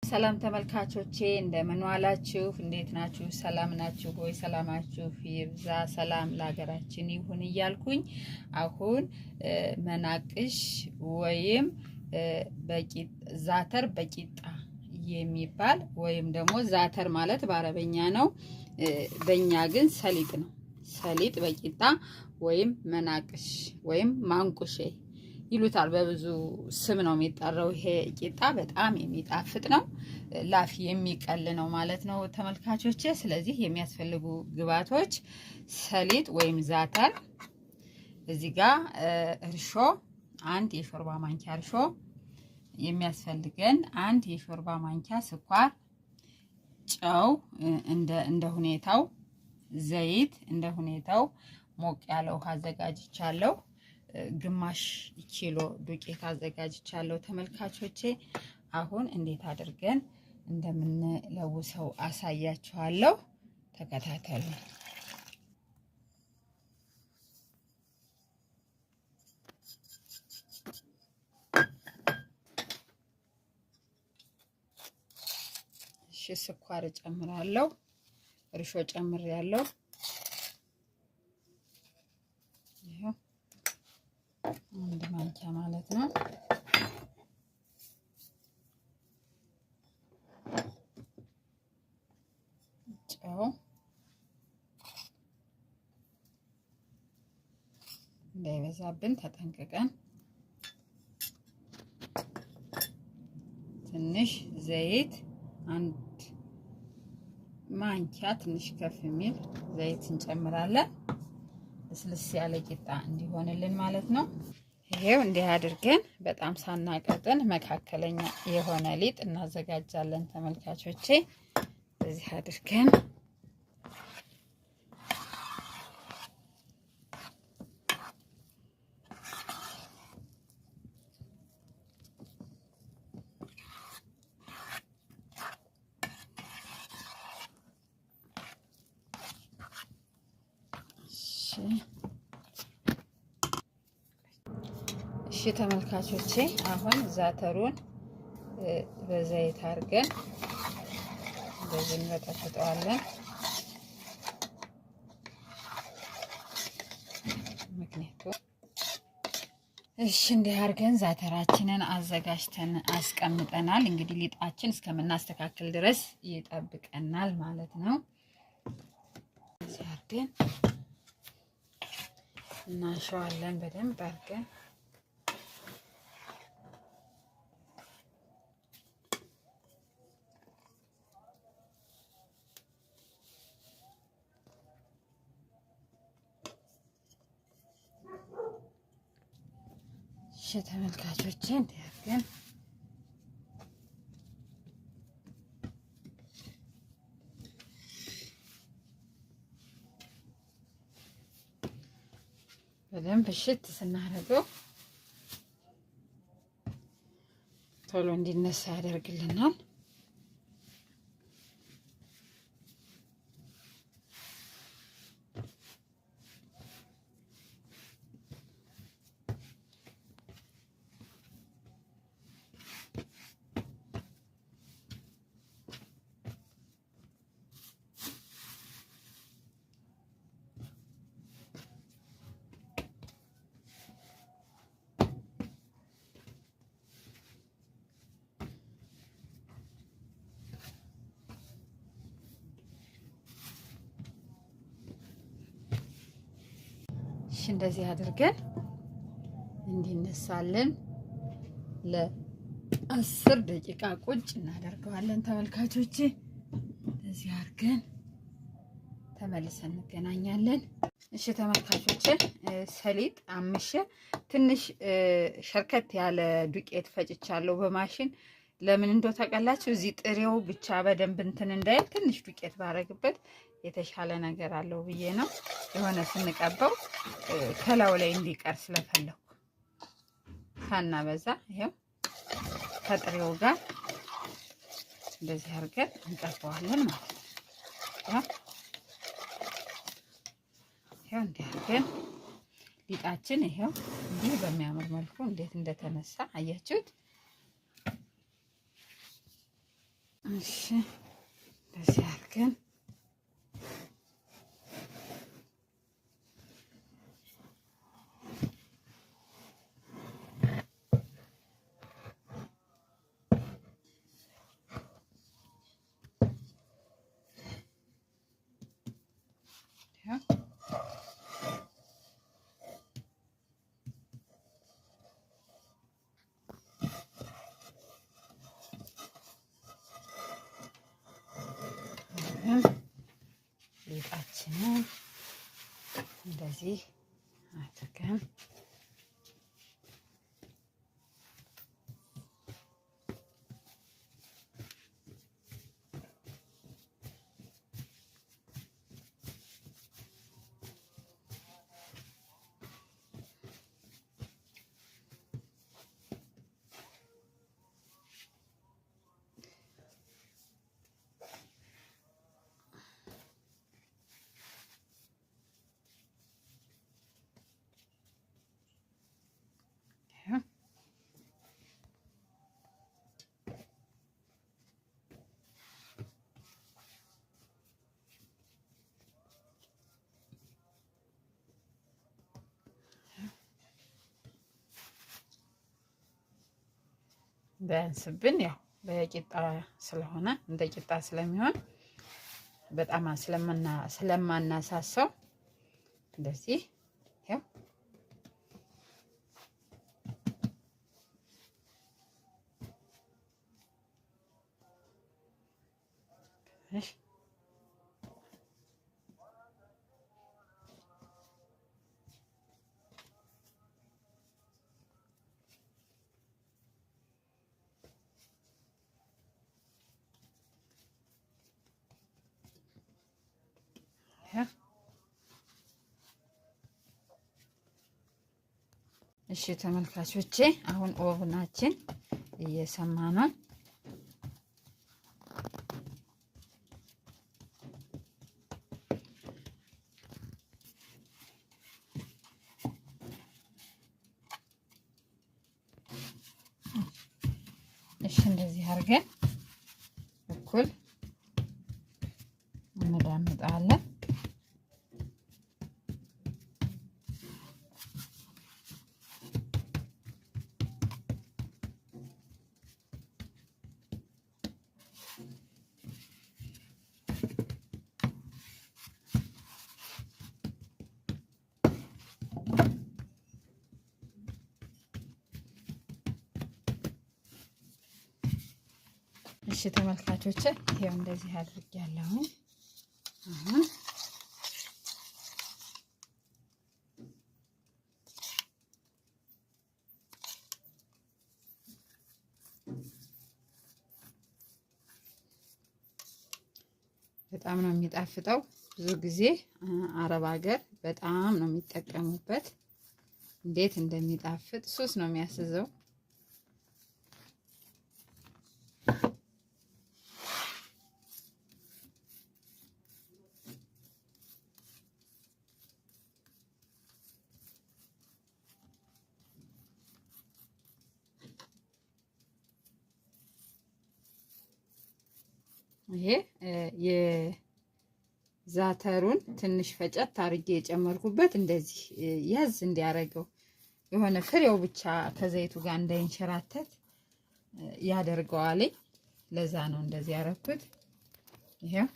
ሰላም ተመልካቾቼ፣ እንደምን ዋላችሁ? እንዴት ናችሁ? ሰላም ናችሁ ወይ? ሰላማችሁ ይብዛ። ሰላም ለሀገራችን ይሁን እያልኩኝ አሁን መናቅሽ ወይም ዛተር በቂጣ የሚባል ወይም ደግሞ ዛተር ማለት በአረበኛ ነው፣ በእኛ ግን ሰሊጥ ነው። ሰሊጥ በቂጣ ወይም መናቅሽ ወይም ማንቁሼ ይሉታል። በብዙ ስም ነው የሚጠራው። ይሄ ቂጣ በጣም የሚጣፍጥ ነው፣ ላፍ የሚቀል ነው ማለት ነው ተመልካቾቼ። ስለዚህ የሚያስፈልጉ ግብአቶች ሰሊጥ ወይም ዛተር፣ እዚህ ጋር እርሾ፣ አንድ የሾርባ ማንኪያ እርሾ የሚያስፈልገን፣ አንድ የሾርባ ማንኪያ ስኳር፣ ጨው እንደ ሁኔታው፣ ዘይት እንደ ሁኔታው፣ ሞቅ ያለ ውሃ አዘጋጅቻለሁ። ግማሽ ኪሎ ዱቄት አዘጋጅቻለሁ ተመልካቾቼ። አሁን እንዴት አድርገን እንደምንለውሰው አሳያችኋለሁ። ተከታተሉ። እሺ፣ ስኳር እጨምራለሁ። እርሾ ጨምሬያለሁ። ይኸው አንድ ማንኪያ ማለት ነው። ጨው እንዳይበዛብን ተጠንቅቀን፣ ትንሽ ዘይት፣ አንድ ማንኪያ ትንሽ ከፍ የሚል ዘይት እንጨምራለን። ልስልስ ያለ ቂጣ እንዲሆንልን ማለት ነው። ይሄው እንዲህ አድርገን በጣም ሳናቀጥን መካከለኛ የሆነ ሊጥ እናዘጋጃለን ተመልካቾቼ። በዚህ አድርገን እሺ ተመልካቾቼ፣ አሁን ዛተሩን በዘይት አድርገን እንደዚህ እንበጠብጠዋለን። ምክንያቱም እሺ እንዲህ አድርገን ዛተራችንን አዘጋጅተን አስቀምጠናል። እንግዲህ ሊጣችን እስከምናስተካክል ድረስ ይጠብቀናል ማለት ነው። እዚህ አድርገን እናሸዋለን በደንብ አድርገን። እሺ ተመልካቾቼ፣ እንዲህ አድርገን በደንብ እሽት ስናደርገው ቶሎ እንዲነሳ ያደርግልናል። እሺ እንደዚህ አድርገን እንዲነሳልን ለ10 ደቂቃ ቁጭ እናደርገዋለን ተመልካቾቼ። እንደዚህ አድርገን ተመልሰን እንገናኛለን። እሺ ተመልካቾቼ፣ ሰሊጥ አምሼ ትንሽ ሸርከት ያለ ዱቄት ፈጭቻለሁ በማሽን። ለምን እንደው ታውቃላችሁ? እዚህ ጥሬው ብቻ በደንብ እንትን እንዳይል ትንሽ ዱቄት ባረግበት የተሻለ ነገር አለው ብዬ ነው። የሆነ ስንቀባው ከላዩ ላይ እንዲቀር ስለፈለኩ ሳናበዛ ይሄው ከጥሬው ጋር እንደዚህ አድርገን እንቀባዋለን ማለት ነው። ይሄው እንዲህ አድርገን ሊጣችን ይሄው እንዲህ በሚያምር መልኩ እንዴት እንደተነሳ አያችሁት? እሺ እንደዚህ አድርገን ሊጣችንን እንደዚህ አድርገን እንዳያንስብን ያው በቂጣ ስለሆነ እንደ ቂጣ ስለሚሆን በጣም ስለማናሳሰው እንደዚህ ያው እሺ እሺ ተመልካቾቼ አሁን oven ኣችን እየሰማ ነው። እሺ እንደዚህ አድርገን እኩል እንዳምጣለን። እሺ ተመልካቾች ይሄው እንደዚህ አድርጌያለሁ። አሁን በጣም ነው የሚጣፍጠው። ብዙ ጊዜ አረብ ሀገር በጣም ነው የሚጠቀሙበት። እንዴት እንደሚጣፍጥ ሱስ ነው የሚያስዘው። ይሄ የዛተሩን ትንሽ ፈጨት አድርጌ የጨመርኩበት እንደዚህ ያዝ እንዲያደርገው የሆነ ፍሬው ብቻ ከዘይቱ ጋር እንዳይንሸራተት ያደርገዋል። ለዛ ነው እንደዚህ ያደረኩት። ይሄው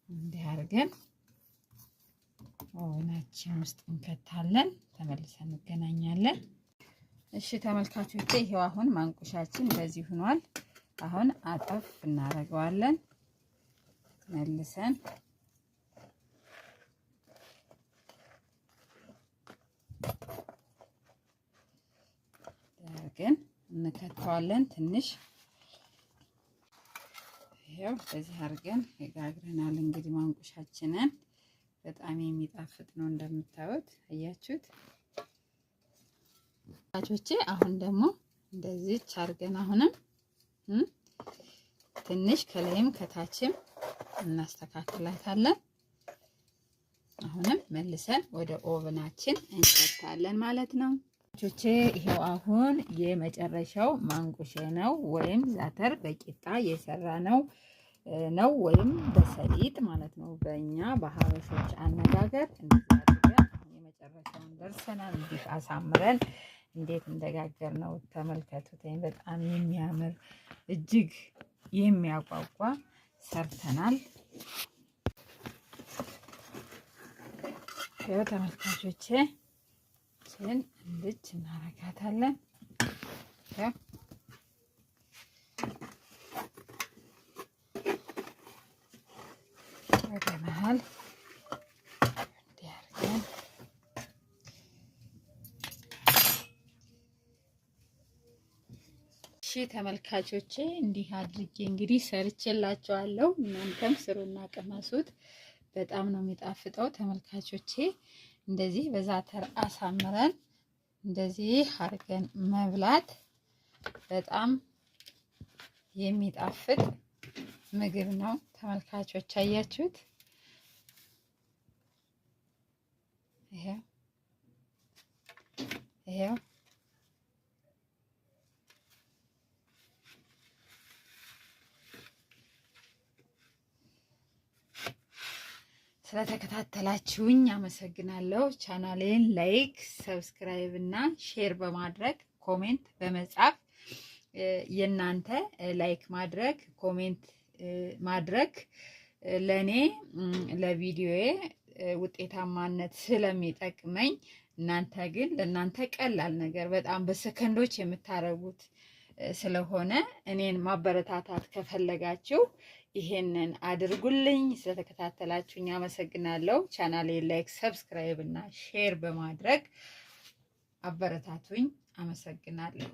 እንዲህ አድርገን oven ኣችን ውስጥ እንከታለን። ተመልሰን እንገናኛለን። እሺ ተመልካቾቼ ይሄው አሁን ማንቁሻችን እንደዚህ ሆኗል። አሁን አጠፍ እናደርገዋለን መልሰን አድርገን እንከተዋለን። ትንሽ ይሄው በዚህ አድርገን ጋግረናል። እንግዲህ ማንቁሻችንን በጣም የሚጣፍጥ ነው እንደምታዩት፣ አያችሁት ቶቼ። አሁን ደግሞ እንደዚህ አድርገን አሁንም ትንሽ ከላይም ከታችም እናስተካክላታለን። አሁንም መልሰን ወደ oven ኣችን እንከታለን ማለት ነው። ቾቼ ይሄው አሁን የመጨረሻው ማንቁሼ ነው ወይም ዛተር በቂጣ የሰራ ነው ነው ወይም በሰሊጥ ማለት ነው። በእኛ በሀበሾች አነጋገር እንደዚህ አድርገን አሁን የመጨረሻውን ደርሰናል። እንዲህ አሳምረን እንዴት እንደጋገር ነው ተመልከቱት። በጣም የሚያምር እጅግ የሚያጓጓ ሰርተናል። ይኸው ተመልካቾቼ ችን እንድች እናረጋታለን። ወደ መሀል እንዲያርገን እሺ ተመልካቾቼ እንዲህ አድርጌ እንግዲህ ሰርቼላችኋለሁ። እናንተም ስሩና ቅመሱት። በጣም ነው የሚጣፍጠው ተመልካቾቼ። እንደዚህ በዛተር አሳምረን እንደዚህ አድርገን መብላት በጣም የሚጣፍጥ ምግብ ነው ተመልካቾች። አያችሁት? ይሄው ይሄው ስለተከታተላችሁኝ አመሰግናለሁ። ቻናሌን like፣ subscribe እና share በማድረግ comment በመጻፍ የእናንተ like ማድረግ comment ማድረግ ለእኔ ለቪዲዮዬ ውጤታማነት ስለሚጠቅመኝ፣ እናንተ ግን ለእናንተ ቀላል ነገር በጣም በሰከንዶች የምታደርጉት ስለሆነ እኔን ማበረታታት ከፈለጋችሁ ይሄንን አድርጉልኝ። ስለተከታተላችሁኝ አመሰግናለሁ። ቻናሌ like፣ subscribe እና share በማድረግ አበረታቱኝ። አመሰግናለሁ።